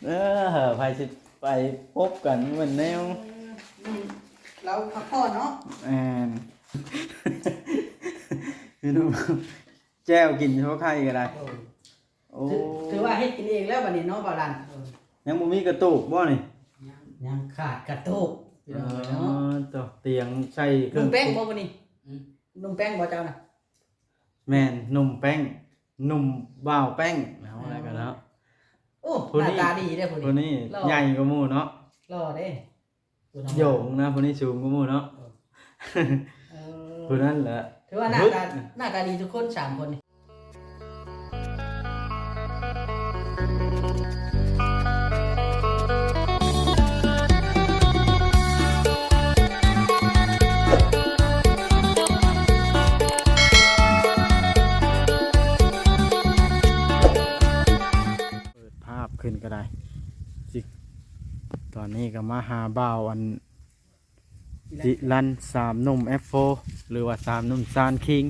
ເອີ ໃຜຊິໄປພົບກັນແມ່ນແນວ ອືມ ລາວພັກຜ່ອນເນາະ ແມ່ນ ພີ່ນ້ອງ ແຈ່ວກິນເພາະໄຂ່ກໍໄດ້ ໂອ້ຍ ໂອ້ ຖື ຖືວ່າເຮັດກິນເອງແລ້ວບັດນີ້ເນາະ ບ່າວລັນ ເອີ ຍັງບໍ່ມີກະໂຕກບໍ່ນີ້ ຍັງ ຍັງຂາດກະໂຕກ ພີ່ນ້ອງເອີຍເນາະ ອໍ ໂຕ ຕຽງໃສ່ເຄື່ອງ ນຸ່ມແປ້ງບໍ່ມື້ນີ້ ອືມ ນຸ່ມແປ້ງບໍ່ເຈົ້ານະ ແມ່ນ ໜຸ່ມແປ້ງ ໜຸ່ມບ່າວແປ້ງ ເອົາ ອໍ ແລ້ວກໍເນາະ ໂອ້ ຜູ້ນີ້ ໜ້າຕາດີເດ້ຜູ້ນີ້ ຜູ້ນີ້ ຫຼໍ່ ໃຫຍ່ກວ່າໝູ່ເນາະ ຫຼໍ່ເດ້ ໂຢງນະ ຜູ້ນີ້ສູງກວ່າໝູ່ເນາະ ເອີ ເອີ ຜູ້ນັ້ນແຫຼະ ຖືວ່າໜ້າຕາ ຫຶດ ໜ້າຕາດີທຸກຄົນສາມຄົນນີ້ ເປີດພາບຂຶ້ນກໍໄດ້ ຊິ ຕອນນີ້ກໍມາຫາບ່າວອັນ ຈິລັນ ສາມໜຸ່ມແອັບໂຟ ຫຼືວ່າສາມໜຸ່ມຊານຄິງ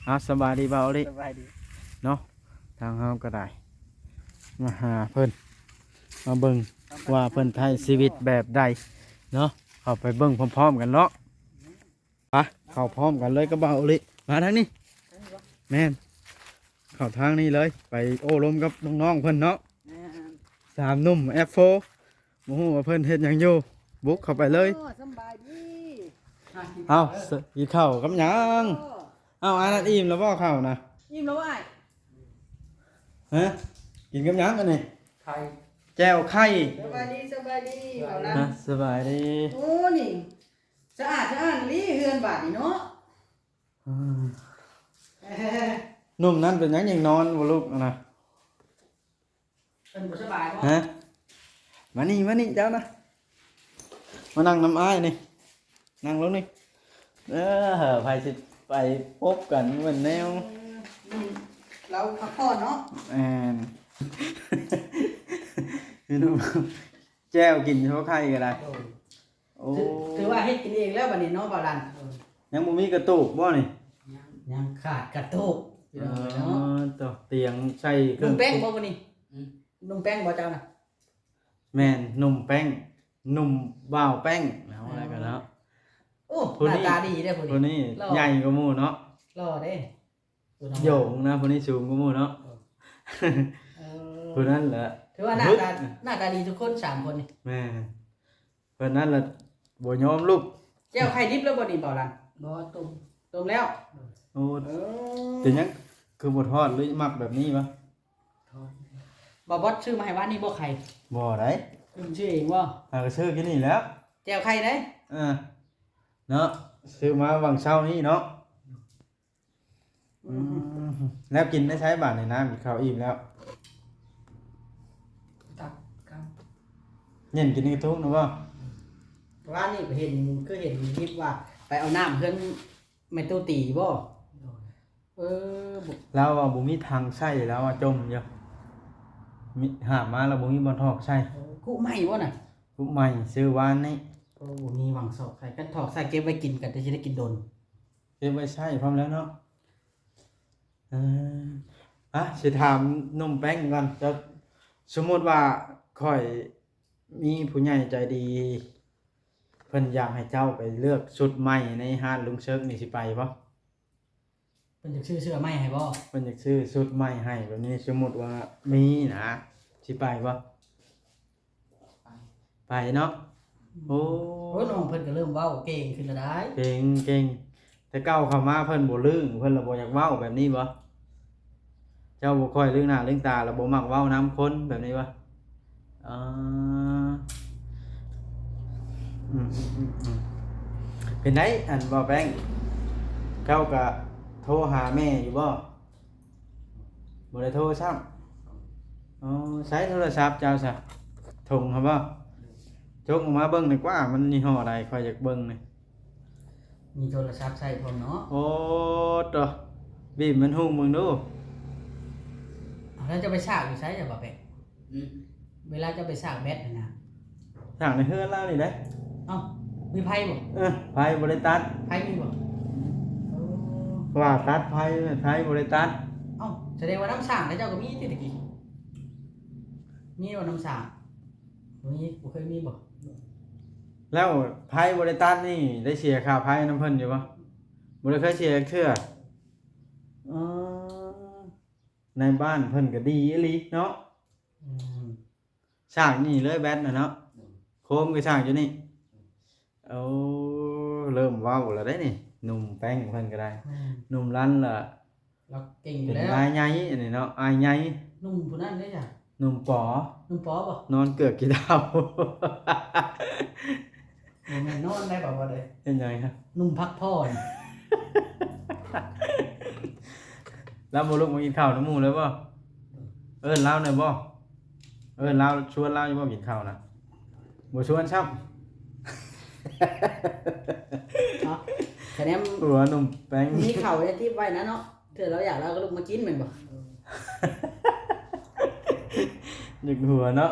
ເອົາ ສະບາຍດີບ່າວອີລິ ສະບາຍດີເນາະ ທາງເຮົາກໍໄດ້ມາຫາເພິ່ນ ມາເບິ່ງວ່າເພິ່ນໃຊ້ຊີວິດແບບໃດເນາະ ເຂົ້າໄປເບິ່ງພ້ອມໆກັນເນາະ ໄປ ເຂົ້າພ້ອມກັນເລີຍກັບບ່າວອີລິ ມາທາງນີ້ ແມ່ນ ເຂົ້າທາງນີ້ເລີຍ ໄປໂອ້ລົມກັບນ້ອງໆເພິ່ນເນາະ ແມ່ນ ສາມໜຸ່ມແອັບໂຟ ບໍ່ຮູ້ວ່າເພິ່ນເຮັດຫຍັງຢູ່ ບຸກເຂົ້າໄປເລີຍ ໂອ້ ສຳບາຍດີ ເອົ້າ ກິນເຂົ້າກັບຫຍັງ ເອົ້າ ອັນນັ້ນອີ່ມແລ້ວບໍ່ເຂົ້ານະ ອີ່ມແລ້ວອ້າຍ ຮະ ກິນກັບຫຍັງອັນນີ້ ໄຂ່ ແຈ່ວໄຂ່ ສະບາຍດີ ສະບາຍດີ ເອົາລະ ຮະ ສະບາຍດີ ໂອ້ ນີ້ ສະອາດສະອ້ານອີ່ຫຼີເຮືອນບາດນີ້ເນາະ ອືມ ໜຸ່ມນັ້ນເປັນຫຍັງຍັງນອນບໍ່ລຸກນະ ເພິ່ນບໍ່ສະບາຍບໍ່ ຮະ ມານີ້ ມານີ້ເຈົ້ານະ ມານັ່ງນຳອ້າຍນີ້ ນັ່ງລົງນີ້ ເອີ ໃຜຊິໄປພົບກັນແມ່ນແນວ ອືມ ລາວພັກຜ່ອນເນາະ ແມ່ນ ພີ່ນ້ອງ ແຈ່ວກິນເພາະໄຂ່ກໍໄດ້ ໂອ້ຍ ໂອ້ ຖື ຖືວ່າເຮັດກິນເອງແລ້ວບັດນີ້ເນາະ ບ່າວລັນ ຍັງບໍ່ມີກະໂຕກບໍ່ນີ້ ຍັງ ຍັງຂາດກະໂຕກ ພີ່ນ້ອງເອີຍເນາະ ອໍ ຕຽງໃສ່ເຄື່ອງ ນຸ່ມແປ້ງບໍ່ມື້ນີ້ ອືມ ນຸ່ມແປ້ງບໍ່ເຈົ້ານະ ແມ່ນ ໜຸ່ມແປ້ງ ໜຸ່ມບ່າວແປ້ງ ເອົາ ອໍ ແລ້ວກໍເນາະ ໂອ້ ຜູ້ນີ້ ໜ້າຕາດີເດ້ຜູ້ນີ້ ຜູ້ນີ້ ຫຼໍ່ ໃຫຍ່ກວ່າໝູ່ເນາະ ຫຼໍ່ເດ້ ໂຢງນະ ຜູ້ນີ້ສູງກວ່າໝູ່ເນາະ ເອີ ຜູ້ນັ້ນແຫຼະ ຖືວ່າໜ້າຕາ ຫຶດ ໜ້າຕາດີທຸກຄົນສາມຄົນນີ້ ແມ່ນ ເພິ່ນນັ້ນລະບໍ່ຍອມລຸກ ແຈ່ວໄຂ່ດິບແລ້ວບໍ່ນີ້ ບ່າວລັນ ບໍ່ ຕົ້ມ ຕົ້ມແລ້ວ ໂອ້ ເອີ ເປັນຫຍັງຄືບໍ່ທອດ ຫຼືມັກແບບນີ້ວະ ທອດ ບ່າວບອດຊື້ມາໃຫ້ວານນີ້ບໍ່ໄຂ່ ບໍ່ໄດ໋ ຊື້ເອງບໍ່ ຫາກໍຊື້ກິນນີ້ແຫຼ້ວ ແຈ່ວໄຂ່ເດ້ ເອີ ເນາະ ຊື້ມາຫວ່າງເຊົ້ານີ້ເນາະ ອືມ ແລ້ວກິນໄດ້ໃຊ້ບາດນີ້ ນ້ຳ ກິນເຂົ້າອີ່ມແລ້ວ ຕັກກັນ ເຢັນກິນໃນກະທຸກນະບໍ່ ວານນີ້ກໍເຫັນ ຄືເຫັນຄລິບວ່າໄປເອົານ້ຳເຮືອນແມ່ຕູ້ຕີບໍ່ ໂດຍ ເອີ ລາວວ່າບໍ່ມີຖັງໃສ່ ລາວວ່າຈົມຢູ່ ມີ ຫາມາແລ້ວບໍ່ມີບ່ອນຖອກໃສ່ ໂອ້ ກຸໃໝ່ບໍ່ນະ ກຸໃໝ່ ຊື້ວານນີ້ ໂອ້ ບໍ່ມີຫວ່າງຖອກໃສ່ ຄັນຖອກໃສ່ເກັບໄວ້ກິນກໍຈະໄດ້ກິນດົນ ເກັບໄວ້ໃຊ້ພ້ອມແລ້ວເນາະ ເອີ ອະ ຊິຖາມໜຸ່ມແປ້ງກ່ອນ ເຈົ້າ ສົມມຸດວ່າຂ້ອຍມີຜູ້ໃຫຍ່ໃຈດີ ເພິ່ນຢາກໃຫ້ເຈົ້າໄປເລືອກຊຸດໃໝ່ໃນຮ້ານລຸງເຊີກນີ້ ຊິໄປບໍ່? ເພິ່ນຢາກຊື້ເສື້ອໃໝ່ໃຫ້ບໍ່? ເພິ່ນຢາກຊື້ຊຸດໃໝ່ໃຫ້ແບບນີ້ ສົມມຸດວ່າມີນະ ຊິໄປບໍ່? ໄປ ໄປເນາະ ອືມ ໂອ້ ໂອ້ ນ້ອງເພິ່ນກໍເລີ່ມເວົ້າເກັ່ງຂຶ້ນແລ້ວໄດ໋ ເກັ່ງ ເກັ່ງ ແຕ່ເກົ່າເຂົ້າມາເພິ່ນບໍ່ລຶ້ງ ເພິ່ນລະບໍ່ຢາກເວົ້າແບບນີ້ບໍ່? ເຈົ້າບໍ່ຄ່ອຍລຶ້ງໜ້າລຶ້ງຕາ ລະບໍ່ມັກເວົ້ານຳຄົນແບບນີ້ບໍ່? ອໍ ອືມ ອືມ ອືມ ເປັນໃດ ອັນ ບ່າວແປ້ງ ເຈົ້າກະໂທຫາແມ່ຢູ່ບໍ່? ບໍ່ໄດ້ໂທຊ້ຳ ອໍ ໃຊ້ໂທລະສັບເຈົ້າຊະ ຖົງຫັ້ນບໍ່? ຈົກອອກມາເບິ່ງໜ່ອຍກວ່າ ມັນຍີ່ຫໍ້ໃດ ຂ້ອຍຢາກເບິ່ງນີ້ ມີໂທລະສັບໃຊ້ພ້ອມເນາະ ໂອ້ ໂຕ ບີບມັນຮຸ່ງເບິ່ງດູ ເອົາ ແລ້ວຈະໄປສາກຢູ່ໃສ ຈະບໍ່ແປະ? ອືມ ເວລາເຈົ້າໄປສາກແບັດຫັ້ນນະ ສ້າງໃນເຮືອນລາວນີ້ເດ້ ເອົ້າ ມີໄຟບໍ່? ເອີ ໄຟບໍ່ໄດ້ຕັດ ໄຟມີບໍ່? ໂອ້ ວ່າຕັດໄຟ ໄຟບໍ່ໄດ້ຕັດ ເອົ້າ ສະແດງວ່ານ້ຳສ້າງເຈົ້າກໍມີຕິ ຕະກີ້ ມີບໍ່ນຳສ້າງ? ບໍ່ມີ ບໍ່ເຄີຍມີບໍ່? ແລ້ວໄພບໍລິຕັນນີ້ໄດ້ເສຍຄ່າໄຟນຳເພິ່ນຢູ່ບໍ່? ບໍ່ໄດ້ເຄີຍເສຍຈັກເທື່ອ. ອໍ ໃນບ້ານເພິ່ນກໍດີອີ່ຫຼີເນາະ. ອືມ ສ້າງນີ້ເລີຍແບັດນະເນາະ. ໂຄມກໍສ້າງຢູ່ນີ້. ໂອ້ ເລີ່ມເວົ້າແລ້ວເດ້ນີ້ ໜຸ່ມແປ້ງເພິ່ນກໍໄດ້. ແມ່ນ ໜຸ່ມລັນລະ ລາວເກັ່ງຢູ່ແລ້ວ ເປັນອ້າຍໃຫຍ່ອັນນີ້ເນາະ ອ້າຍໃຫຍ່. ໜຸ່ມຜູ້ນັ້ນເດ້ຈ້ະ ໜຸ່ມປໍ. ໜຸ່ມປໍບໍ່? ນອນເກືອກກີດາວ. ບໍ່ແມ່ນນອນໄດ້ບໍ່ ບໍ່ໄດ້ ເຮັດຫຍັງ? ໜຸ່ມພັກຜ່ອນ. ລາວບໍ່ລຸກມາກິນເຂົ້ານຳໝູ່ເລີຍບໍ່? ເອີ້ນລາວແດ່ບໍ່? ເອີ້ນລາວ ຊວນລາວຢູ່ບໍ່ກິນເຂົ້ານະ? ບໍ່ຊວນຊ້ຳ. ເນາະ ຄະແນນ ຫົວໜຸ່ມແປ້ງ ມີເຂົ້າໄວ້ຕິບໄວ້ນະເນາະ ເທື່ອລາວຢາກລາວກໍລຸກມາກິນແມ່ນບໍ່? ຢາກຫົວເນາະ.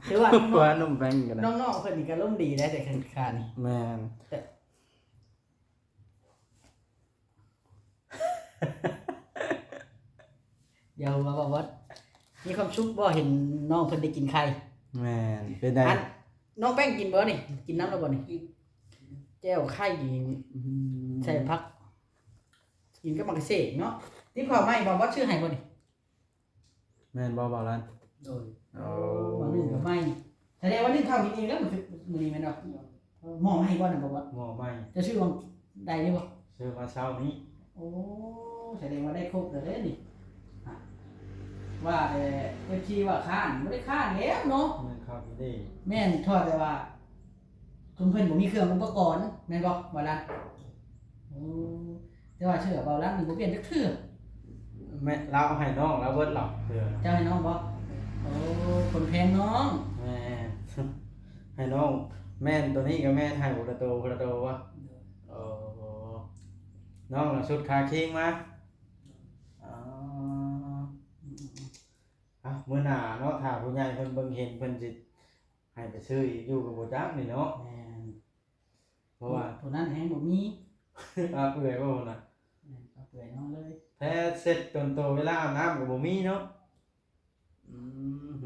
ຖືວ່າ ຫົວໜຸ່ມແປ້ງກໍໄດ້ ນ້ອງໆເພິ່ນນີ້ກໍອາລົມດີໄດ໋ ແຕ່ຂ້ານີ້. ແມ່ນ ແຕ່ ຢ່າຫົວບໍ່ບອດ ມີຄວາມສຸກບໍ່ ເຫັນນ້ອງເພິ່ນໄດ້ກິນໄຂ່? ແມ່ນ ເປັນໃດ? ອັນ ນ້ອງແປ້ງກິນບໍ່ນີ້? ກິນນຳແລ້ວບໍ່ນີ້? ແຈ່ວໄຂ່ນີ້ ອືມ ໃສ່ຜັກ ກິນກັບໝາກກະເສກເນາະ. ຕິບເຂົ້າໃໝ່ ບ່າວບອດຊື້ໃຫ້ບໍ່ນີ້? ແມ່ນບໍ່ ບ່າວລັນ? ໂດຍ. ໂອ້ ບ່າວໜຶ່ງກໍໃໝ່ ສະແດງວ່າໜຶ່ງເຂົ້າກິນອີກແລ້ວ ມື້ ມື້ນີ້ແມ່ນບໍ່? ໝໍ້ໃໝ່ບໍ່ນັ້ນ ບ່າວບອດ? ໝໍ້ໃໝ່. ເຈົ້າຊື້ຫວ່າງໃດນີ້ບໍ່? ຊື້ມາເຊົ້ານີ້. ໂອ້ ສະແດງວ່າໄດ້ຄົບແລ້ວເດ້ນີ້. ອາ ວ່າແຕ່ເອັຟຊີວ່າຄ້ານ ບໍ່ໄດ້ຄ້ານແລ້ວເນາະ. ແມ່ນ ເຂົ້າກິນເອງ. ແມ່ນ ເທົ່າແຕ່ວ່າ ຊຸມເພິ່ນບໍ່ມີເຄື່ອງອຸປະກອນແມ່ນບໍ່ ບ່າວລັນ? ໂອ້ ແຕ່ວ່າເສື້ອບ່າວລັນນີ້ບໍ່ປ່ຽນຈັກເທື່ອ. ແມ່ນ ລາວເອົາໃຫ້ນ້ອງລາວເບິດລະເສື້ອ. ເຈົ້າໃຫ້ນ້ອງບໍ່? ໂອ້ ຄົນແພງນ້ອງ. ແມ່ນ ໃຫ້ນ້ອງ. ແມ່ນ ໂຕນີ້ກໍແມ່ນ ໃຫ້ຜູ້ລະໂຕ ຜູ້ລະໂຕບໍ່? ໂດຍ. ໂອ້ ນ້ອງລະຊຸດຄາຄິງມາ. ອໍ ອືມ ອ່ະ ມື້ໜ້າເນາະ ຖ້າຜູ້ໃຫຍ່ເພິ່ນເບິ່ງເຫັນ ເພິ່ນຊິ ໃຫ້ໄປຊື້ອີກຢູ່ກໍບໍ່ຈັກນີ້ເນາະ. ແມ່ນ ເພາະວ່າຜູ້ນັ້ນແຮງບໍ່ມີ. ປາເປື່ອຍບໍ່ນະ? ແມ່ນ ປາເປື່ອຍນອນເລີຍ. ແພ້ເຊັດຕົນໂຕ ເວລາອາບນ້ຳກໍບໍ່ມີເນາະ. ອືມ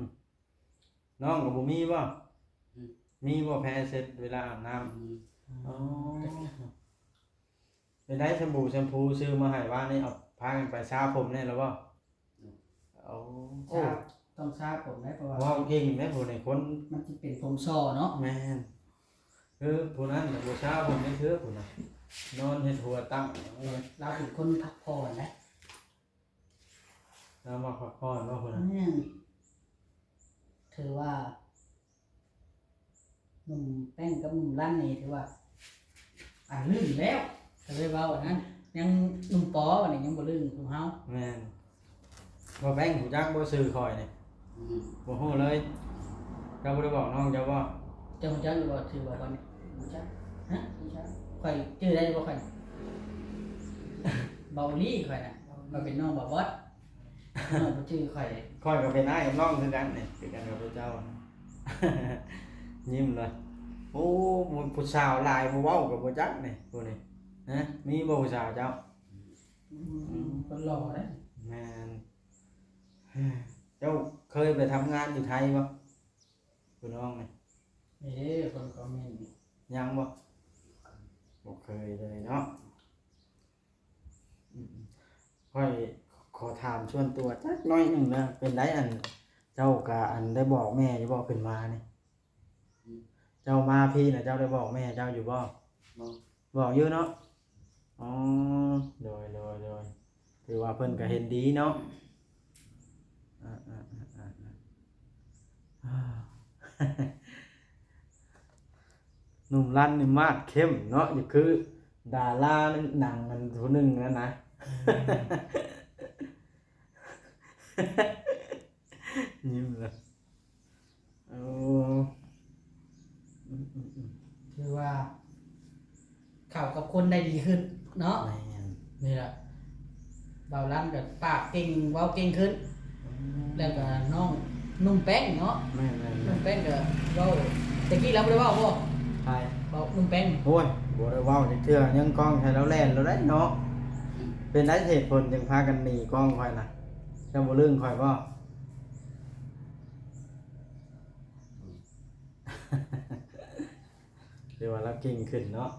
ນ້ອງກໍບໍ່ມີບໍ່? ອືມ ມີບໍ່ແພ້ເຊັດເວລາອາບນ້ຳ? ອືມ ອໍ ເປັນໃດ ສະບູແຊມພູຊື້ມາໃຫ້ວານນີ້ ເອົາ ພາກັນໄປສະຜົມແດ່ແລ້ວບໍ່? ໂອ້ ໂອ້ ຕ້ອງສະຜົມໄດ໋ ເພາະວ່າ ເວົ້າເກັ່ງເດ້ຜູ້ນີ້ ຄົນ ມັນຊິເປັນຜົມສໍ້ເນາະ. ແມ່ນ ຄືຜູ້ນັ້ນນະ ບໍ່ສະຜົມຈັກເທື່ອ ຜູ້ນັ້ນນອນເຮັດຫົວຕັ້ງ. ລາວເປັນຄົນພັກຜ່ອນນະ ລາວມັກພັກຜ່ອນເນາະ ຜູ້ນັ້ນ. ແມ່ນ ຖືວ່າ ໜຸ່ມແປ້ງກັບໜຸ່ມລັນນີ້ຖືວ່າ ອັນ ລຶ້ງແລ້ວ ກໍເລີຍເວົ້າອັນນັ້ນ. ຍັງໜຸ່ມປໍນີ້ຍັງບໍ່ລຶ້ງຄືເຮົາ. ແມ່ນ ບໍ່ແປ້ງຮູ້ຈັກບໍ່ຊື່ຂ້ອຍນີ້? ອືມ ບໍ່ຮູ້ເລີຍ. ເຈົ້າບໍ່ໄດ້ບອກນ້ອງເຈົ້າບໍ່? ເຈົ້າຮູ້ຈັກຢູ່ບໍ່ຊື່ບ່າວບອດນີ້? ຮູ້ຈັກ. ຮະ? ຮູ້ຈັກ. ຂ້ອຍຈື່ໄດ້ບໍ່ຂ້ອຍ? ບ່າວລີ້ ຂ້ອຍນະ ຂ້ອຍເປັນນ້ອງບ່າວບອດ. ນ້ອງບໍ່ຈື່ຂ້ອຍ. ຂ້ອຍກໍເປັນອ້າຍກັບນ້ອງຄືກັນນີ້ ຄືກັນກັບເຈົ້າ. ຍິ້ມເລີຍ. ໂອ້ ຜູ້ສາວຫຼາຍ ບໍ່ເວົ້າກໍບໍ່ຈັກນີ້ ຜູ້ນີ້. ຮະ? ມີບໍ່ຜູ້ສາວເຈົ້າ? ອືມ ອືມ ຄົນຫຼໍ່ເດ້. ແມ່ນ. ເຈົ້າເຄີຍໄປທຳງານຢູ່ໄທບໍ່? ຜູ້ນ້ອງນີ້ ເອີ ຄົນຄອມເມັນ ຍັງບໍ່? ບໍ່ເຄີຍເລີຍເນາະ. ອືມ ຂ້ອຍຂໍຖາມສ່ວນຕົວຈັກໜ້ອຍໜຶ່ງເດີ ເປັນໃດ ອັນ ເຈົ້າກະ ອັນ ໄດ້ບອກແມ່ຢູ່ບໍ່ ຂຶ້ນມານີ້? ອືມ ເຈົ້າມາພີ້ນະ ເຈົ້າໄດ້ບອກແມ່ເຈົ້າຢູ່ບໍ່? ບອກ ບອກຢູ່ເນາະ. ອໍ ໂດຍ ໂດຍ ໂດຍ. ຖືວ່າເພິ່ນກໍເຫັນດີເນາະ. ອາ ອາ ອາ ອາ ອາ ໜຸ່ມລັນນີ້ມາດເຂັ້ມເນາະ ຢູ່ຄືດາລາໃນໜັງອັນຜູ້ໜຶ່ງນັ້ນນະ. ອືມ ຍິ້ມເລີຍ. ໂອ້ ອືມ ອືມ ອືມ ຖືວ່າເຂົ້າກັບຄົນໄດ້ດີຂຶ້ນເນາະ. ແມ່ນ ນີ້ລະ ບ່າວລັນກໍປາກເກັ່ງ ເວົ້າເກັ່ງຂຶ້ນ. ອືມ ແລ້ວກໍນ້ອງໜຸ່ມແປ້ງເນາະ. ແມ່ນໆໆ ໜຸ່ມແປ້ງກໍເວົ້າ ແຕ່ກີ້ລາວບໍ່ໄດ້ເວົ້າບໍ່? ໃຜ? ເວົ້າໜຸ່ມແປ້ງ. ໂອ້ຍ ບໍ່ໄດ້ເວົ້າຈັກເທື່ອ ຍັງກ້ອງໃຫ້ລາວແລ່ນແລ້ວໄດ໋ເນາະ. ອືມ ເປັນໄດ ເຫດຜົນຈຶ່ງພາກັນໜີກ້ອງຂ້ອຍນະ? ເຈົ້າບໍ່ລຶ້ງຂ້ອຍບໍ່? ຫຼືວ່າລາວເກັ່ງຂຶ້ນເນາະ.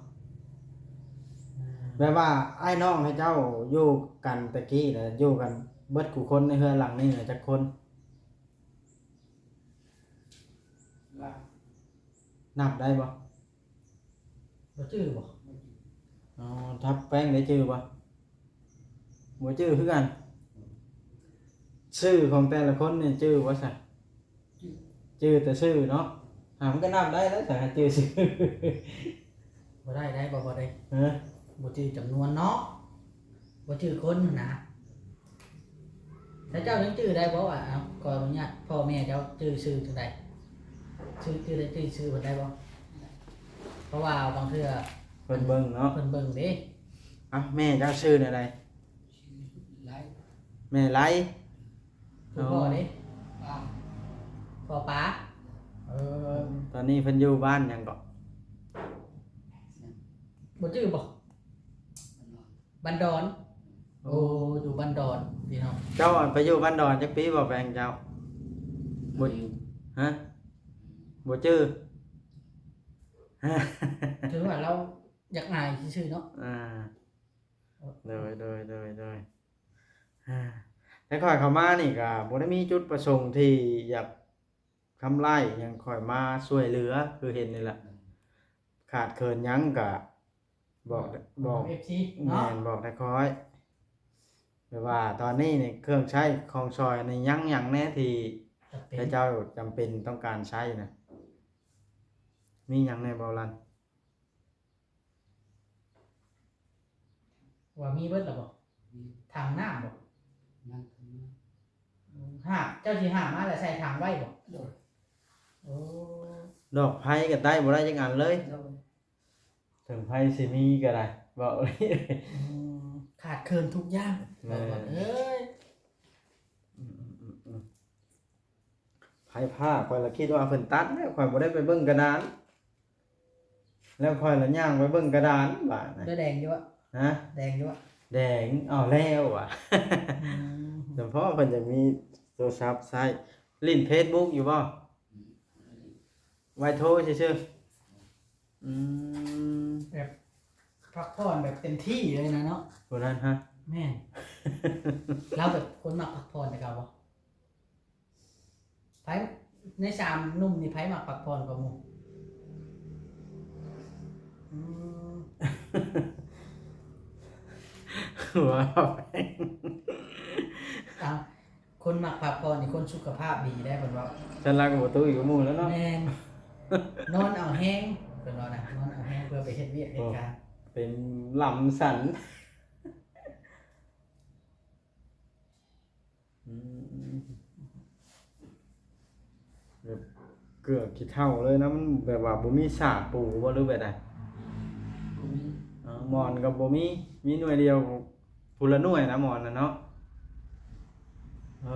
ແບບວ່າອ້າຍນ້ອງໃຫ້ເຈົ້າຢູ່ກັນແຕ່ກີ້ນະ ຢູ່ກັນເບິດຄູ່ຄົນໃນເຮືອນຫຼັງນີ້ນະ ຈັກຄົນ? ນັບໄດ້ບໍ່? ບໍ່ຈື່ບໍ່? ອໍ ທັບແປ້ງໄດ້ຈື່ບໍ່? ບໍ່ຈື່ຄືກັນ. ຊື່ຂອງແຕ່ລະຄົນນີ້ຈື່ບໍ່ຊະ? ຈື່ ຈື່ແຕ່ຊື່ເນາະ. ຫາ ມັນກໍນັບໄດ້ແລ້ວ ຖ້າຫາຈື່ຊື່. ບໍ່ໄດ້ໄດ໋ ບໍ່ ບໍ່ໄດ້. ຮະ? ບໍ່ຈື່ຈຳນວນເນາະ ບໍ່ຈື່ຄົນຫັ້ນນະ. ແລ້ວເຈົ້າຍັງຈື່ໄດ້ບໍ່ວ່າ ເອົາ ຂໍອະນຸຍາດ ພໍ່ແມ່ເຈົ້າຈື່ຊື່ຈັ່ງໃດ? ຊື່ ຈື່ໄດ້ ຈື່ຊື່ເພິ່ນໄດ້ບໍ່? ເພາະວ່າບາງເທື່ອເພິ່ນເບິ່ງເນາະ ເພິ່ນເບິ່ງເດ້. ເອົ້າ ແມ່ເຈົ້າຊື່ແນວໃດ? ຊື່ໄລ. ແມ່ໄລ. ຜູ້ພໍ່ເດ້? ປ້າ. ພໍ່ປ້າ. ເອີ ຕອນນີ້ເພິ່ນຢູ່ບ້ານຫຍັງເກາະ? ບໍ່ຈື່ບໍ່? ບ້ານດອນ. ໂອ້ ຢູ່ບ້ານດອນພີ່ນ້ອງ. ເຈົ້າໄປຢູ່ບ້ານດອນຈັກປີບໍ່ແຟນເຈົ້າ? ບໍ່ ຮະ? ບໍ່ຈື່. ຖືວ່າລາວຢາກອາຍຊື່ໆເນາະ. ອ່າ ໂດຍ ໂດຍ ໂດຍ ໂດຍ. ອ່າ ແຕ່ຂ້ອຍເຂົ້າມານີ້ກໍບໍ່ໄດ້ມີຈຸດປະສົງທີ່ຢາກທຳຮ້າຍຫຍັງ ຂ້ອຍມາຊ່ວຍເຫຼືອ ຄືເຫັນນີ້ແຫຼະ. ຂາດເຂີນຫຍັງກະບອກ ບອກ ບອກ ເອັຟຊີ ເນາະ. ແມ່ນ ບອກໄດ້ຄ່ອຍ. ແບບວ່າຕອນນີ້ນີ້ເຄື່ອງໃຊ້ຂອງຊ່ອຍນີ້ຍັງຫຍັງແດ່ທີ່ ຈຳເປັນ ເຂົາເຈົ້າຈຳເປັນຕ້ອງການໃຊ້ນະ? ມີຫຍັງແດ່ ເບົາລັນ? ວ່າມີເບິດແລ້ວບໍ່? ມີ. ຖັງນ້ຳບໍ່? ຍັງ. ຫາບ ເຈົ້າຊິຫາບມາແລ້ວໃສ່ຖັງໄວ້ບໍ່? ໂດຍ. ໂອ້ ດອກໄຟກໍໄດ້ ບໍ່ໄດ້ຈັກອັນເລີຍ. ໂດຍ. ເຖິງໄຟຊິມີກໍໄດ້ ເວົ້າ ອືມ ຂາດເຂີນທຸກຢ່າງ. ແມ່ນ. ເອີຍ ອືມໆໆ ໄຟຟ້າ ຂ້ອຍລະຄິດວ່າເພິ່ນຕັດແລ້ວ ຂ້ອຍບໍ່ໄດ້ໄປເບິ່ງກະດານ ແລ້ວຂ້ອຍລະຍ່າງໄປເບິ່ງກະດານບາດນີ້. ແລ້ວແດງຢູ່ບໍ່? ຮະ? ແດງຢູ່ບໍ່? ແດງ. ເອົາແລ້ວຫວາ. ອືມ ສຳເພາະເພິ່ນຈະມີໂທລະສັບໃຊ້ ຫຼິ້ນເຟສບຸກຢູ່ບໍ່? ໄວ້ໂທຊື່ໆ. ອືມ ແບບພັກຜ່ອນແບບເຕັມທີ່ເລີຍນະເນາະ ຜູ້ນັ້ນຮະ? ແມ່ນ. ລາວແບບຄົນມັກພັກຜ່ອນແຕ່ເກົ່າບໍ່? ໃຜໃນສາມໜຸ່ມນີ້ ໃຜມັກພັກຜ່ອນກວ່າໝູ່? ອືມ ເວົ້າ ເອົ້າ ຄົນມັກພັກຜ່ອນນີ້ຄົນສຸຂະພາບດີໄດ໋ ເພິ່ນເວົ້າ. ຊັ້ນລາວກໍບໍ່ຕຸ້ຍກວ່າໝູ່ແລ້ວເນາະ. ແມ່ນ. ນອນເອົາແຮງ ເພິ່ນວ່ານະ ນອນເອົາແຮງເພື່ອໄປເຮັດວຽກເຮັດການ. ໂອ້ ເປັນລຳສັນ. ອືມ ແບບເກືອກຂີ້ເຖົ້າເລີຍນະ ມັນແບບວ່າບໍ່ມີສາປູບໍ່ ຫຼືແບບໃດ? ບໍ່ມີ. ເອີ ໝອນກໍບໍ່ມີ ມີໜ່ວຍດຽວ ຜູ້ລະໜ່ວຍນະໝອນນະເນາະ. ເອີ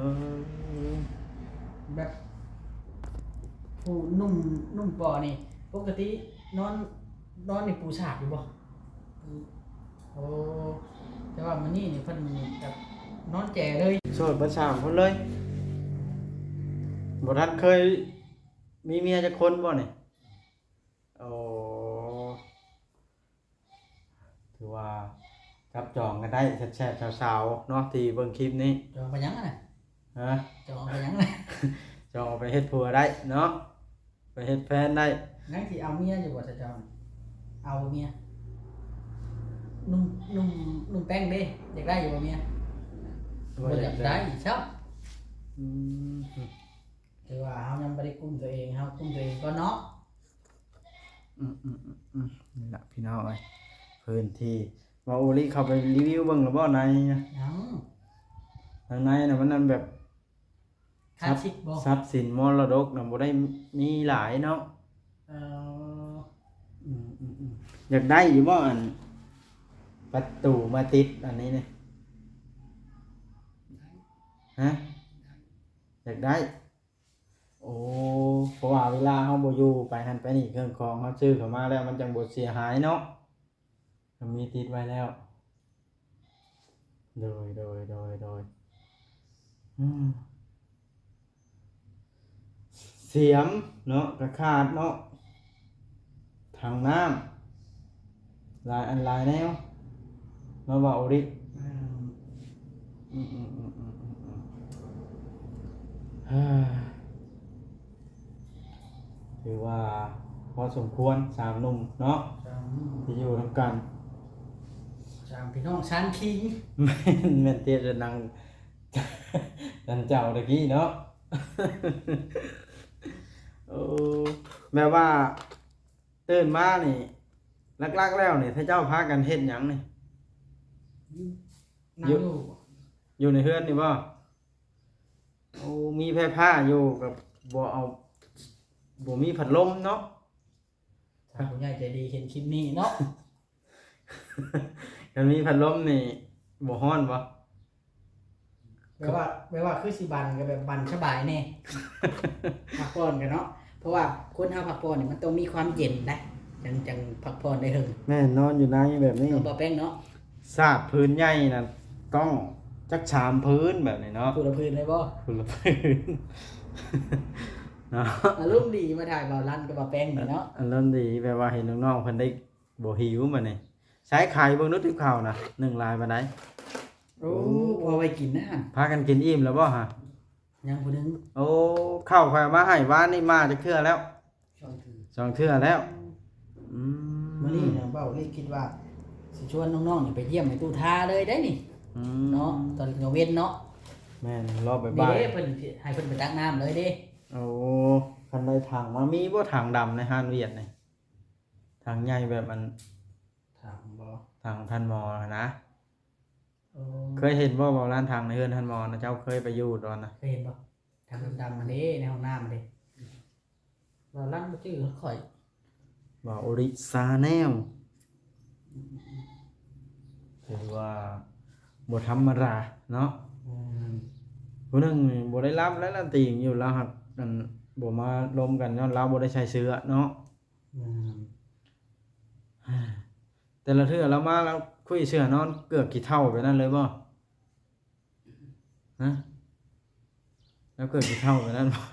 ແບບຜູ້ໜຸ່ມ ໜຸ່ມປໍນີ້ ປົກກະຕິນອນ ນອນນີ້ປູສາດຢູ່ບໍ່? ອືມ ໂອ້ ແຕ່ວ່າມື້ນີ້ນີ້ເພິ່ນແບບນອນແຈເລີຍ. ໂສດເບິດສາມຄົນເລີຍ. ບໍ່ທັນເຄີຍມີເມຍຈັກຄົນບໍ່ນີ້? ໂອ້ ຖືວ່າຈັບຈອງກັນໄດ້ແຊບໆ ສາວໆເນາະ ທີ່ເບິ່ງຄລິບນີ້. ຈອງໄປຫຍັງນະ? ຮະ? ຈອງໄປຫຍັງນະ? ຈອງໄປເຮັດຜົວໄດ້ເນາະ ໄປເຮັດແຟນໄດ້. ຍັງຊິເອົາເມຍຢູ່ບໍ່ຊະເຈົ້າ? ເອົາເມຍ ໜຸ່ມ ໜຸ່ມ ໜຸ່ມແປ້ງເດ້ ຢາກໄດ້ຢູ່ບໍ່ເມຍ? ບໍ່ຢາກໄດ້ຊ້ຳ. ອືມ ຖືວ່າເຮົາຍັງບໍ່ໄດ້ກຸ້ມຕົວເອງ ເຮົາກຸ້ມຕົວເອງກ່ອນເນາະ. ອືມໆໆ ນີ້ລະພີ່ນ້ອງເອີຍ ພື້ນທີ່ ເວົ້າອີ່ຫຼີ ເຂົ້າໄປຣີວິວເບິ່ງແລ້ວບໍ່ໃນ? ຍັງ. ທາງໃນນະ ມັນນັ້ນແບບ ຄລາສສິກບໍ່? ຊັບ ຊັບສິນມໍລະດົກນະ ບໍ່ໄດ້ມີຫຼາຍເນາະ. ເອີ ອືມໆໆ ຢາກໄດ້ຢູ່ບໍ່ ອັນປະຕູມາຕິດອັນນີ້ນີ້? ຮະ? ຢາກໄດ້. ໂອ້ ເພາະວ່າເວລາເຮົາບໍ່ຢູ່ ໄປຫັ້ນໄປນີ້ ເຄື່ອງຂອງເຮົາຊື້ເຂົ້າມາແລ້ວ ມັນຈັ່ງບໍ່ເສຍຫາຍເນາະ ກໍມີຕິດໄວ້ແລ້ວ. ໂດຍ ໂດຍ ໂດຍ ໂດຍ. ອືມ ແຊ ຕຽມເນາະ ກະຂາດເນາະ ຖັງນ້ຳ ຫຼາຍອັນຫຼາຍແນວເນາະ ເວົ້າອີ່ຫຼີ. ອືມ ອືມ ອືມ ອືມ ອືມ ເອີ ຖືວ່າພໍສົມຄວນ ສາມໜຸ່ມເນາະ ສາມໜຸ່ມ ທີ່ຢູ່ນຳກັນ ສາມພີ່ນ້ອງຊານຄິງ ແມ່ນ ແມ່ນເທບຈະນັ່ງ ອັນເຈົ້າຕະກີ້ເນາະ ໂອ້ ແບບວ່າຕື່ນມານີ້ ຫຼັກໆແລ້ວນີ້ ເຂົາເຈົ້າພາກັນເຮັດຫຍັງນີ້? ນັ່ງຢູ່ ຢູ່ໃນເຮືອນນີ້ບໍ່? ໂອ້ ມີໄຟຟ້າຢູ່ກໍບໍ່ເອົາ ບໍ່ມີພັດລົມເນາະ ຖ້າຜູ້ໃຫຍ່ໃຈດີເຫັນຄລິບນີ້ເນາະ ຄັນມີພັດລົມນີ້ບໍ່ຮ້ອນບໍ່? ແບບວ່າ ແບບວ່າຄືຊິບັນກໍແບບບັນສະບາຍແດ່ ພັກຜ່ອນກັນເນາະ ເພາະວ່າຄົນເຮົາພັກຜ່ອນນີ້ມັນຕ້ອງມີຄວາມເຢັນໄດ໋ ຈັ່ງ ຈັ່ງພັກຜ່ອນໄດ້ເຖິງ. ແມ່ນ ນອນຢູ່ໃນແບບນີ້ ເນາະ ບໍ່ແປ້ງເນາະ ສາດພື້ນໃຫຍ່ນັ້ນຕ້ອງຈັກສາມພື້ນແບບນີ້ເນາະ ຜູ້ລະພື້ນເລີຍບໍ່? ຜູ້ລະພື້ນເນາະ ອາລົມດີມາຖ່າຍບ່າວລັນກັບບ່າວແປ້ງນີ້ເນາະ ອາລົມດີ ແບບວ່າເຫັນນ້ອງໆເພິ່ນໄດ້ບໍ່ຫິວບັດນີ້. ໃຊ້ໄຂ່ເບິ່ງດູຕິບເຂົ້ານະ ໜຶ້ງຫຼາຍປານໃດ? ໂອ້ ພໍໄວ້ກິນນະຫັ້ນ ພາກັນກິນອີ່ມແລ້ວບໍ່ຫະ? ຍັງຜູ້ໜຶ່ງ ໂອ້ ເຂົ້າຂ້ອຍເອົາມາໃຫ້ວານນີ້ມາຈັກເທື່ອແລ້ວ? ສອງເທື່ອ ສອງເທື່ອແລ້ວ ອືມ ມື້ນີ້ນະ ເວົ້ານີ້ຄິດວ່າຊິຊວນນ້ອງໆນີ້ໄປຢ້ຽມໄອ້ຕູ້ທາເລີຍເດ້ນີ້ ອືມ ເນາະ ຕອນກາງເວັນເນາະ ແມ່ນ ລໍບ່າຍໆ ເດ້ ເພິ່ນໃຫ້ເພິ່ນໄປຕັກນ້ຳເລີຍເດ້. ໂອ້ ຄັນໄດ້ຖັງມາ ມີບໍ່ຖັງດຳໃນຮ້ານຫວຽດນີ້? ຖັງໃຫຍ່ແບບອັນ ຖັງບໍ່? ຖັງທ່ານໝໍຫັ້ນນະ ໂອ້ ເຄີຍເຫັນບໍ່ ເວົ້າຮ້ານຖັງໃນເຮືອນທ່ານໝໍນະ ເຈົ້າເຄີຍໄປຢູ່ຕອນນະ? ເຄີຍເຫັນບໍ່? ຖັງດຳໆຫັ້ນເດ້ ໃນຫ້ອງນ້ຳຫັ້ນເດ້ ເວົ້າລັນບໍ່ຈື່ຂ້ອຍ ເວົ້າໂອລິຊາແນວ ຖືວ່າບໍ່ທຳມະດາເນາະ ອືມ ຜູ້ໜຶ່ງນີ້ບໍ່ໄດ້ຫຼັບແລ້ວລະຕີງຢູ່ ລາວຫາກ ອັນ ບໍ່ມາລົມກັນ ຍ້ອນລາວບໍ່ໄດ້ໃສ່ເສື້ອເນາະ. ອືມ ແຕ່ລະເທື່ອລາວມາ ລາວຄຸຍເສື້ອນອນເກືອກຂີ້ເຖົ້າແບບນັ້ນເລີຍບໍ່? ຮະ? ລາວເກືອກຂີ້ເຖົ້າແບບນັ້ນບໍ່?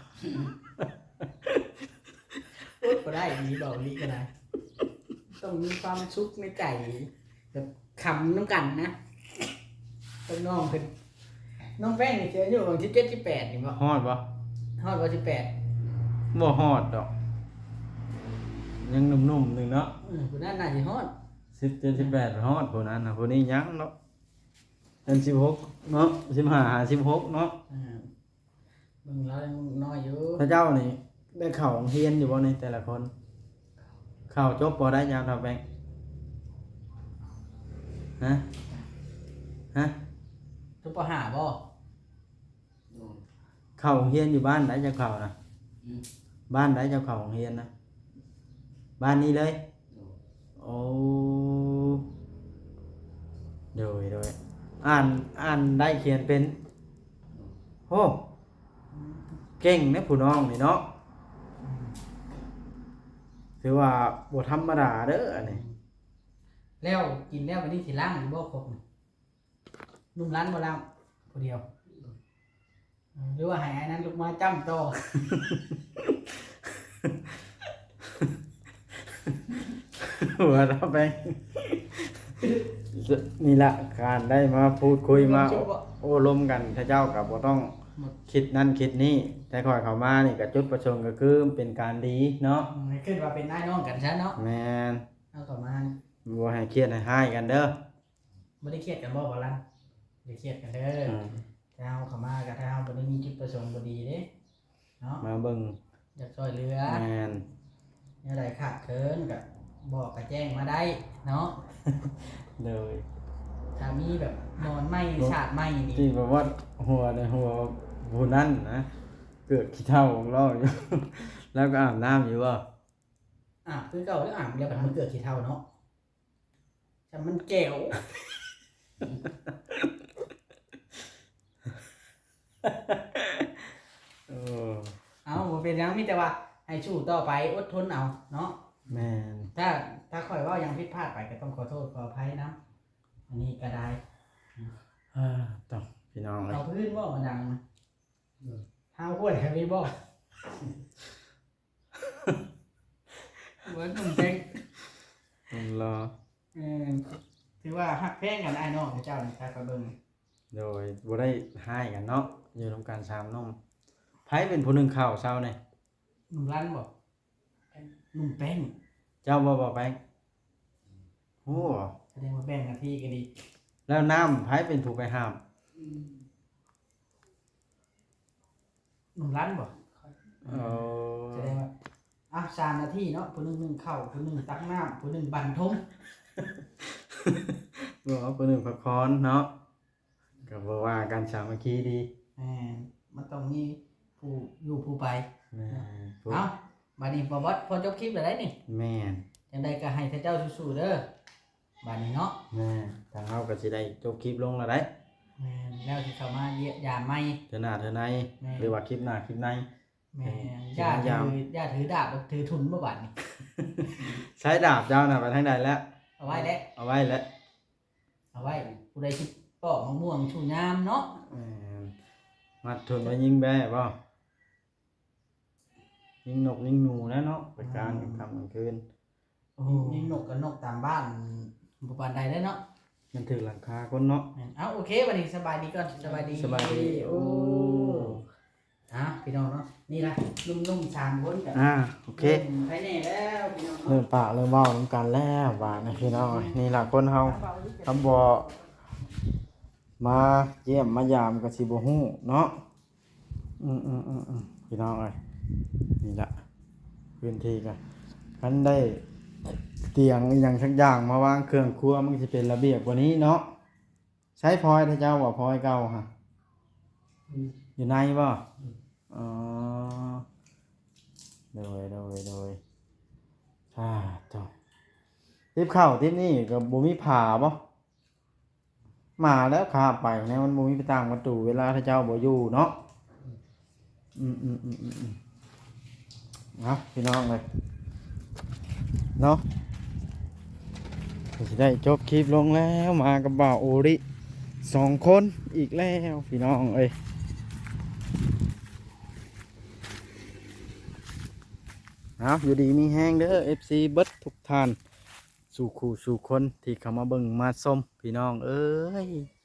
ອົດບໍ່ໄດ້ອີ່ຫຼີ ເວົ້າອີ່ຫຼີກໍໄດ້ ຕ້ອງມີຄວາມສຸກໃນໃຈ ແບບ ຄຳນຳກັນນະ ກັບນ້ອງເພິ່ນ. ນ້ອງແປ້ງນີ້ຊິອາຍຸປະມານສິບເຈັດ ສິບແປດນີ້ບໍ່? ຮອດບໍ່? ຮອດບໍ່ ສິບແປດ? ບໍ່ຮອດດອກ ຍັງໜຸ່ມໆໜຶ່ງເນາະ. ເອີ ຜູ້ນັ້ນໜ້າຊິຮອດ ສິບເຈັດ ສິບແປດຮອດ ຜູ້ນັ້ນນະ ຜູ້ນີ້ຍັງເນາະ ເປັນສິບຫົກເນາະ ສິບຫ້າຫາສິບຫົກເນາະ. ເອີ ເບິ່ງລາວຍັງນ້ອຍຢູ່. ເຂົາເຈົ້ານີ້ໄດ້ເຂົ້າໂຮງຮຽນຢູ່ບໍ່ນີ້ແຕ່ລະຄົນ? ເຂົ້າຈົບ ປ.ໃດ ຍາມເຖົ້າແປ້ງ? ຮະ? ຮະ? ຈົບ ປ.ຫ້າ ບໍ່? ໂດຍ. ເຂົ້າໂຮງຮຽນຢູ່ບ້ານໃດເຈົ້າເຂົ້ານະ? ອືມ. ບ້ານໃດເຈົ້າເຂົ້າໂຮງຮຽນນະ? ບ້ານນີ້ເລີຍ? ໂດຍ. ໂອ້ ໂດຍ ໂດຍ. ອ່ານ ອ່ານໄດ້ຂຽນເປັນ? ໂດຍ. ໂອ້ ເກັ່ງເດ້ຜູ້ນ້ອງນີ້ເນາະ ອືມ ຖືວ່າບໍ່ທຳມະດາເດີ້ອັນນີ້. ແລ້ວກິນແລ້ວບັດນີ້ຊິລ້າງອີກບໍ່ຄົກນີ້? ໜຸ່ມລ້າງບໍ່ ລ້າງຜູ້ດຽວ ຫຼືວ່າໃຫ້ອ້າຍນັ້ນລຸກມາຈ້ຳຕໍ່? ຫົວເຮົາໄປ ນີ້ລະ ການໄດ້ມາພູດຄຸຍ ມາໂອ້ລົມກັນ ເຂົາເຈົ້າກໍບໍ່ຕ້ອງຄິດນັ້ນຄິດນີ້ ແຕ່ຂ້ອຍເຂົ້າມານີ້ກໍຈຸດປະສົງກໍຄືເປັນການດີເນາະ ອືມ ໃຫ້ຄິດວ່າເປັນອ້າຍນ້ອງກັນຊະເນາະ. ແມ່ນ ເຮົາເຂົ້າມາ ບໍ່ໃຫ້ຄຽດໃຫ້ຮ້າຍກັນເດີ້. ບໍ່ໄດ້ຄຽດກັນບໍ່ ບໍ່ລັນ? ຢ່າຄຽດກັນເດີ້ ອືມ ຖ້າເຮົາເຂົ້າມາກໍ ຖ້າເຮົາບໍ່ໄດ້ມີຈຸດປະສົງບໍ່ດີເດ້ເນາະ ມາເບິ່ງ ຢາກຊ່ວຍເຫຼືອ ແມ່ນ ແນວໃດຂາດເຂີນກໍບອກ ກໍແຈ້ງມາໄດ້ເນາະ. ໂດຍ ຖ້າມີແບບນອນໃໝ່ ໂດຍ ສາດໃໝ່ນີ້ ທີ່ແບບວ່າຫົວໃນຫົວຜູ້ນັ້ນນະ ເກືອກຂີ້ເຖົ້າລອກຢູ່ ແລ້ວກໍອາບນ້ຳຢູ່ບໍ່? ອາບຄືເກົ່າແລ້ວ ອາບແລ້ວບັດມັນເກືອກຂີ້ເຖົ້າເນາະ. ຈຳມັນແກ້ວ ເອີ ເອົາ ບໍ່ເປັນຫຍັງ ມີແຕ່ວ່າໃຫ້ສູ້ຕໍ່ໄປ ອົດທົນເອົາເນາະ. ແມ່ນ ຖ້າ ຖ້າຂ້ອຍເວົ້າຫຍັງຜິດພາດໄປ ກໍຕ້ອງຂໍໂທດຂໍອະໄພນຳ ອັນນີ້ກໍໄດ້. ເອີ ຕ້ອງ ພີ່ນ້ອງເອີຍ ເອົາພື້ນບໍ່ມາດັງນະ? ເອີ ຫ້າວຫ້ວຍກໍມີບໍ່? ເບິ່ງໜຸ່ມແພງ ໜຸ່ມຫຼໍ່ ແມ່ນ ຖືວ່າຮັກແພງກັນ ອ້າຍນ້ອງເຈົ້ານີ້ ຖ້າຂ້ອຍເບິ່ງ ໂດຍ ບໍ່ໄດ້ຮ້າຍກັນເນາະ ຢູ່ນຳກັນສາມໜຸ່ມ. ໃຜເປັນຜູ້ໜຶ້ງເຂົ້າເຊົ້ານີ້? ໜຸ່ມລັນບໍ? ໜຸ່ມແປ້ງ ເຈົ້າບໍ່ ບໍ່ແປ້ງ? ໂອ້ ສະແດງວ່າແບ່ງໜ້າທີ່ກັນດີ. ແລ້ວນ້ຳໃຜເປັນຜູ້ໄປຫາບ? ອືມ ໜຸ່ມລັນບໍ? ໂອ້ ສະແດງວ່າ ອ່ະ ສາມໜ້າທີ່ເນາະ ຜູ້ໜຶ່ງໜຶ້ງເຂົ້າ ຜູ້ໜຶ່ງຕັກນ້ຳ ຜູ້ໜຶ່ງບັນທົງ ບໍ່ ຜູ້ໜຶ່ງພັກຜ່ອນເນາະ. ກໍບໍ່ວ່າກັນ ສາມັກຄີດີ. ແມ່ນ ມັນຕ້ອງມີຜູ້ຢູ່ຜູ້ໄປ. ແມ່ນ ເອົ້າ ບາດນີ້ບໍ່ບອດ ພໍຈົບຄລິບແລ້ວໄດ໋ນີ້. ແມ່ນ ຈັ່ງໃດກໍໃຫ້ເຂົາເຈົ້າສູ້ໆເດີ ບາດນີ້ເນາະ. ແມ່ນ ທາງເຮົາກໍຊິໄດ້ຈົບຄລິບລົງແລ້ວໄດ໋. ແມ່ນ ແລ້ວຊິເຂົ້າມາຢ້ຽມຢາມໃໝ່ ເທື່ອໜ້າເທື່ອໃນ ແມ່ນ ຫຼືວ່າຄລິບໜ້າຄລິບໃນ. ແມ່ນ ຊິ ຢ່າຖື ມາຢາມ ຢ່າຖືດາບ ຖືທຸນບໍ່ບາດນີ້. ໃຊ້ດາບເຈົ້ານະໄປທາງໃດແລ້ວ? ເອົາໄວ້ແລ້ວ ເອົາໄວ້ແລ້ວ. ເອົາໄວ້ ຜູ້ໃດຊິປອກໝາກມ່ວງສູ່ຍາມເນາະ. ແມ່ນ ມັດທຸນໄວ້ຍິງແບ້ບໍ? ຍິງນົກຍິງໜູແຫຼະເນາະ ໄປກາງ ອືມ ກາງຄ່ຳກາງຄືນ. ໂອ້ ຍິງນົກກັບນົກຕາມບ້ານບໍ່ປານໃດເດ້ເນາະ ມັນຖືກຫຼັງຄາຄົນເນາະ. ແມ່ນ ເອົ້າ ໂອເຄ ບັດນີ້ສະບາຍດີກ່ອນ ສະບາຍດີ ສະບາຍດີ. ໂອ້ ອ່າ ພີ່ນ້ອງເນາະ ນີ້ລະ ໜຸ່ມໆສາມຄົນກໍ ອ່າ ໂອເຄ ເລີ່ມໄຄແນ່ແລ້ວພີ່ນ້ອງເນາະ ເລີ່ມປາກເລີ່ມເວົ້ານຳກັນແລ້ວບາດນີ້ພີ່ນ້ອງ. ນີ້ລະຄົນເຮົາ ຄຳບໍ່ມາຢ້ຽມມາຢາມກໍຊິບໍ່ຮູ້ເນາະ. ອືມໆໆໆ ພີ່ນ້ອງເອີຍ ນີ້ລະພື້ນທີ່ກໍ ຄັນໄດ້ຕຽງອີ່ຫຍັງສັກຢ່າງມາວາງເຄື່ອງຄົວ ມັນກໍຊິເປັນລະບຽບກວ່ານີ້ເນາະ. ໃຊ້ພອຍເຈົ້າບໍ່? ພອຍເກົ່າຫະ ອືມ ຢູ່ໃນບໍ່? ອືມ ອໍ ໂດຍ ໂດຍ ໂດຍ. ສາທຸ ຕິບເຂົ້າຕິບນີ້ກໍບໍ່ມີຜ້າບໍ່? ມາແລ້ວ ຂ້າໄປແນວມັນບໍ່ມີປະຕ່າງປະຕູ ເວລາເຂົາເຈົ້າບໍ່ຢູ່ເນາະ. ອືມໆໆໆໆ ເອົາ ພີ່ນ້ອງເອີຍເນາະ ກໍຊິໄດ້ຈົບຄລິບລົງແລ້ວ ມາກັບບ່າວໂອລິສອງຄົນອີກແລ້ວ ພີ່ນ້ອງເອີຍ. ເອົາ ຢູ່ດີມີແຮງເດີ ເອັຟຊີ ເບິດທຸກທ່ານ ສູ່ຄູ່ສູ່ຄົນທີ່ເຂົ້າມາເບິ່ງມາຊົມ ພີ່ນ້ອງເອີຍ.